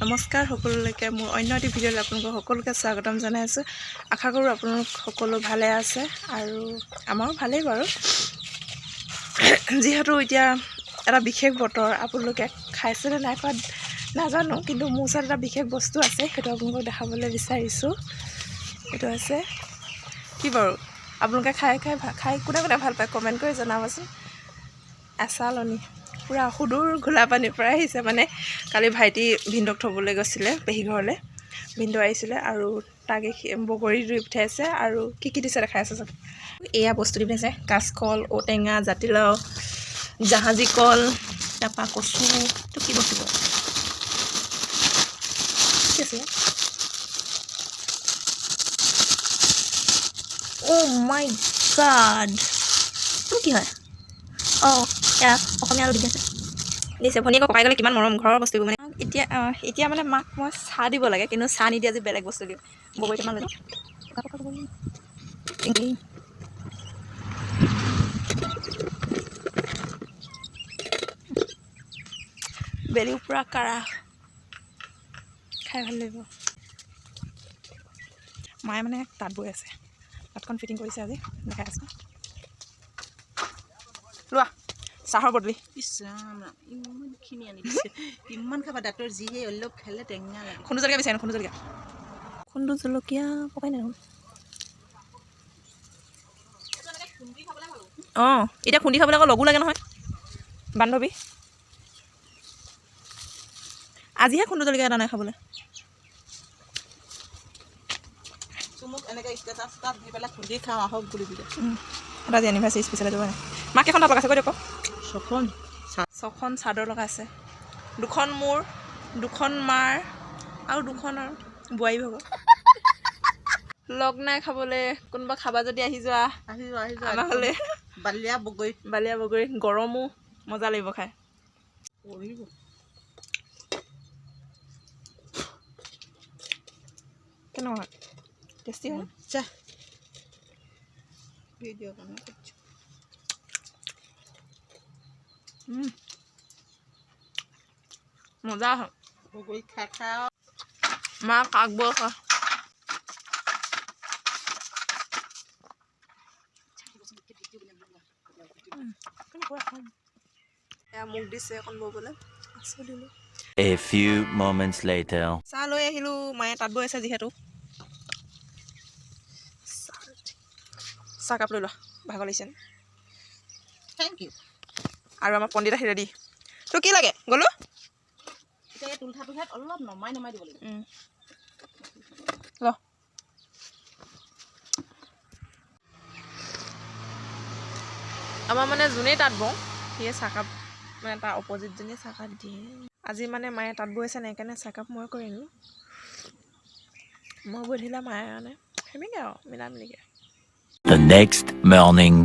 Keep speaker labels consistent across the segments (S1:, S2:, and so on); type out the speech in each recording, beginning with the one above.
S1: নমস্কাৰ সকলোলৈকে, মোৰ অন্য এটি ভিডিঅ'লৈ আপোনালোকক সকলোকে স্বাগতম জনাইছোঁ। আশা কৰোঁ আপোনালোক সকলো ভালে আছে আৰু আমাৰো ভালেই বাৰু। যিহেতু এতিয়া এটা বিশেষ বতৰ, আপোনালোকে খাইছেনে নাই খোৱা নাজানো, কিন্তু মোৰ ওচৰত এটা বিশেষ বস্তু আছে, সেইটো আপোনালোকক দেখাবলৈ বিচাৰিছোঁ। এইটো হৈছে কি বাৰু? আপোনালোকে খাই খাই খাই কোনে কোনে ভাল পায়, কমেণ্ট কৰি জনাবচোন। এচালনি পূৰা সুদূৰ ঘোলাপানীৰ পৰা আহিছে। মানে কালি ভাইটি ভিনদেউক থ'বলৈ গৈছিলে পেহী ঘৰলৈ, ভিনদেউ আহিছিলে আৰু তাকে বগৰী দি পঠিয়াইছে। আৰু কি কি দিছে দেখাই আছে চাওক। এয়া বস্তু দি পঠিয়াইছে: কাচকল, ঔটেঙা, জাতিলাও, জাহাজী কল, তাৰপৰা কচু। এইটো কি বস্তু বাৰু? কি আছে? অ' মাই গড, এইটো কি হয়?
S2: অঁ, এয়া অসমীয়া আৰু দি আছে।
S1: দিছে ভনীয়েকক। ককাই গ'লে কিমান মৰম, ঘৰৰ বস্তুবোৰ মানে। এতিয়া এতিয়া মানে মাক মই চাহ দিব লাগে, কিন্তু চাহ নিদিয়ে আজি, বেলেগ বস্তু দিওঁ। বগৰী কেইটামান লৈ লওঁ। বেলিও পূৰা কাৰা, খাই ভাল লাগিব। মায়ে মানে তাঁত বৈ আছে, তাঁতখন ফিটিং কৰিছে আজি, দেখাই আছোঁ। লোৱা চাহৰ বদলি।
S3: ইছ ৰাম ৰাম, ইমানখিনি আনি দিছে, কিমান খাবা? দাঁতৰ যিহে অলপ খালে টেঙা লাগে।
S1: খুন্দু জলকীয়া বিচাৰি, খুন্দু জলকীয়া, খুন্দু জলকীয়া পকাই নাই দেখোন। অঁ, এতিয়া খুন্দি খাবলৈ আকৌ লগো লাগে নহয় বান্ধৱী। আজিহে খুন্দু জলকীয়া এটা নাই খাবলৈ।
S3: চুমুক এনেকৈ ষ্টেটাছ তাত দি পেলাই খুন্দি খাওঁ আহক বুলি দিলে।
S1: এটা আজি এনিভাৰ্চাৰী স্পেচিয়েল যাব নাই। মাক কেইখন তাঁত লগাইছে কৈ দিয়ক আকৌ।
S3: ছখন।
S1: ছখন চাদৰ লগাইছে, দুখন মোৰ, দুখন মাৰ আৰু দুখন আৰু বোৱাৰী ভাগৰ। লগ নাই খাবলৈ কোনোবা, খাবা যদি আহি যোৱা।
S3: আহি যোৱা, আহি যোৱা।
S1: আমাৰ ঘৰলৈ।
S3: বালিয়া বগৰী।
S1: বালিয়া বগৰী, গৰমো, মজা লাগিব খাই।
S3: পৰিব।
S1: কেনেকুৱা টেষ্টি হয়?
S3: যা, ভিডিঅ' কাৰণে কৰিছোঁ।
S1: মজা হয়।
S3: বগৰী খাই খাই।
S1: মা কাক বৈ খোৱা। এয়া মোক দিছে অকণ ববলৈ, আছোঁ দিলোঁ।
S4: A few moments later.
S1: চাহ লৈ আহিলোঁ, মায়ে তাঁত বৈ আছে যিহেতু। চাহকাপ লৈ লোৱা, ভাগৰ লাগিছে।
S3: Thank U.
S1: আৰু আমাৰ পণ্ডিত আহি ৰেডি। তোৰ কি লাগে গ'লো?
S3: এতিয়া এই তুলঠাটোহে অলপ নমাই নমাই দিব লাগিব।
S1: ল। আমাৰ মানে যোনেই তাঁত বওঁ, সিয়ে চাহকাপ, মানে তাৰ অপজিটজনীয়ে চাহকাপ দিয়ে। আজি মানে মায়ে তাঁত বৈ আছে নাই, সেইকাৰণে চাহকাপ মই কৰিলোঁ। মই বৈ থাকিলে মায়ে মানে সেনেকৈ আৰু মিলা মিলিকৈ।
S4: The next morning.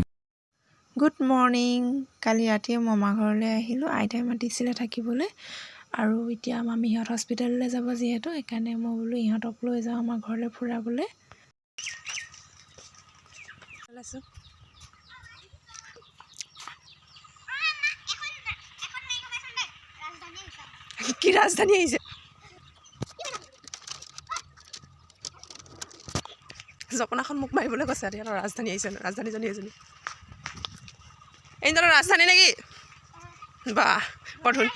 S1: Good morning. কালি ৰাতিয়ে মামা ঘৰলৈ আহিলোঁ, আইতাই মাতিছিলে থাকিবলৈ। আৰু এতিয়া মামীহঁত হস্পিটেললৈ যাব যিহেতু, সেইকাৰণে মই বোলো ইহঁতক লৈ যাওঁ আমাৰ ঘৰলৈ ফুৰাবলৈ। ওলাইছোঁ। কি ৰাজধানী আহিছে? জপনাখন মোক মাৰিবলৈ কৈছে। ইহঁতৰ ৰাজধানী আহিছে, ৰাজধানীজনী এজনী। এই তহঁতৰ ৰাজধানী নেকি? বাহ, বৰ ধুনীয়া।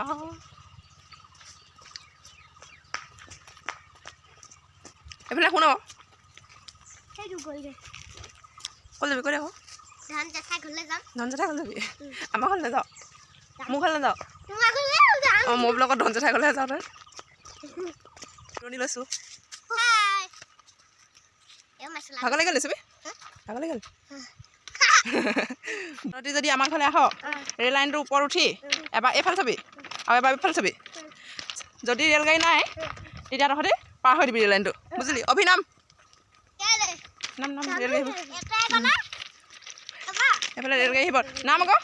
S1: অঁ, এইফালে শুন। ক'ত যাবি কৈ দে আকৌ। ধন জেঠাই ঘৰলৈ যাবি? আমাৰ ঘৰলৈ নাযাওঁ? মোৰ ঘৰলৈ নাযাওঁ? অঁ, মোৰ লগত ধন জেঠাই ঘৰলৈহে যাওঁ। তই ৰণি লৈছোঁ। ভাগৰ লাগি গ'ল নিচুবি, ভাগৰ লাগি গ'ল। তহঁতি যদি আমাৰ ঘৰলৈ আহ, ৰেল লাইনটোৰ ওপৰত উঠি এবাৰ এইফালে চাবি আৰু এবাৰ এইফালে চাবি। যদি ৰেলগাড়ী নাই, তেতিয়া তহঁতি পাৰ হৈ দিবি ৰেল লাইনটো, বুজিলি? অভি, নাম নাম নাম, ৰেলগাড়ী আহিব এইফালে, ৰেলগাড়ী আহিব, নাম আকৌ।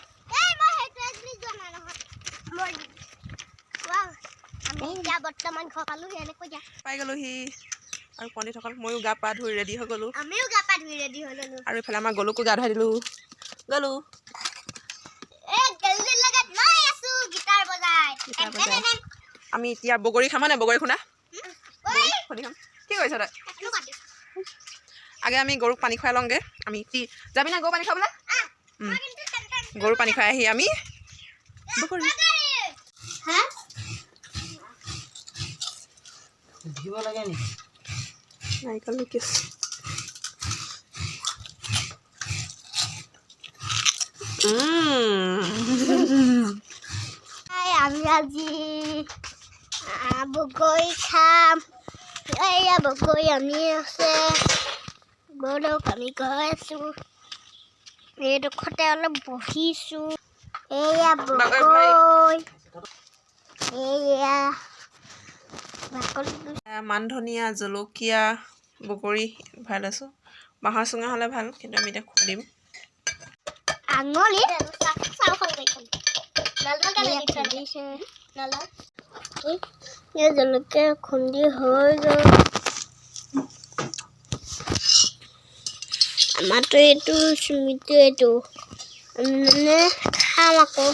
S2: বৰ্তমান ঘৰ পালোহি, এনেকৈ
S1: পাই গ'লোহি আৰু পণ্ডিতসকল, ময়ো গা পা ধুই ৰেডি হৈ গ'লোঁ।
S2: আমিও গা পা ধুই ৰেডি হৈ ল'লো।
S1: আৰু এইফালে আমাৰ গলুকো গা ধুৱাই দিলোঁ, গ'লো।
S2: এই গেলুৰ লগত মই আছো, গীটাৰ বজাই।
S1: গীটাৰ বজাই। আমি এতিয়া বগৰী খাম হয় নাই? বগৰী খুন্দা, খুন্দি খাম। কি কৰিছ তই? আগে আমি গৰুক পানী খুৱাই লওঁগৈ। আমি কি যাবি না গৰু পানী খুৱাবলৈ? গৰু পানী খুৱাই আহি আমি বগৰী
S2: হা।
S3: সুধিব লাগে নেকি?
S1: নাৰিকল লুকি আছে।
S2: আমি আজি বগৰী খাম। এয়া বগৰী আনি আছে। ব'লক, আমি গৈ আছোঁ। এইডোখৰতে অলপ বহিছোঁ। এয়া বগৰী, এয়া বাকলি।
S1: মান ধনিয়া, জলকীয়া, বগৰী ভৰাই লৈছোঁ। বাঁহৰ চুঙা হ'লে ভাল, কিন্তু আমি এতিয়া খুন্দিম।
S2: আঙুলি খুন্দিছে। এই জলকীয়া খুন্দি হৈ গ'ল। আমাৰতো এইটো, চুমিটো এইটো। আমি মানে খাম আকৌ।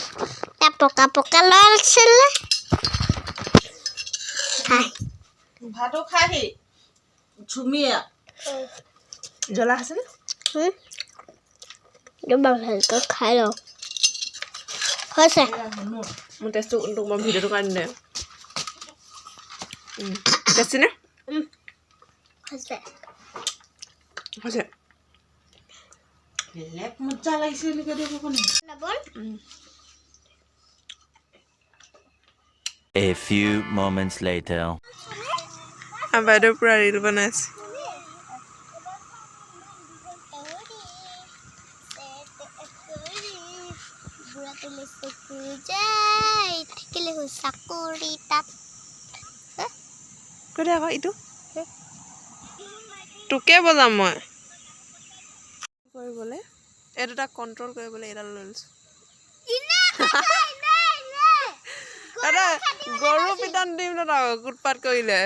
S2: তাত পকা পকা লৈ আছিলে হাই।
S3: ভাতো খাহি চুমিয়ে।
S1: জ্বলা আছেনে?
S2: ৰ'বা, ভালকৈ খাই লওঁ। হৈছে।
S1: মোৰ টেষ্টটো তোক মই ভিডিঅ'টো কাৰণে দে। টেষ্টি নে?
S2: হৈছে।
S1: হৈছে।
S3: বেলেগ মজা লাগিছে এনেকৈ দেখোন।
S2: লৱণ।
S4: A few moments later.
S1: আমাৰ বাইদেউ পূৰা ৰিল বনাই আছে।
S2: বুঢ়াটো চকু যায় থাকিলে চাকৰি তাত।
S1: কৈ দে আকৌ ইটো তোকে বজাম মই কৰিবলৈ। এই দুটা কণ্ট্ৰল কৰিবলৈ এইডাল লৈ লৈছোঁ। দাদা, গৰু পিটন দিম দাদা উৎপাত কৰিলে।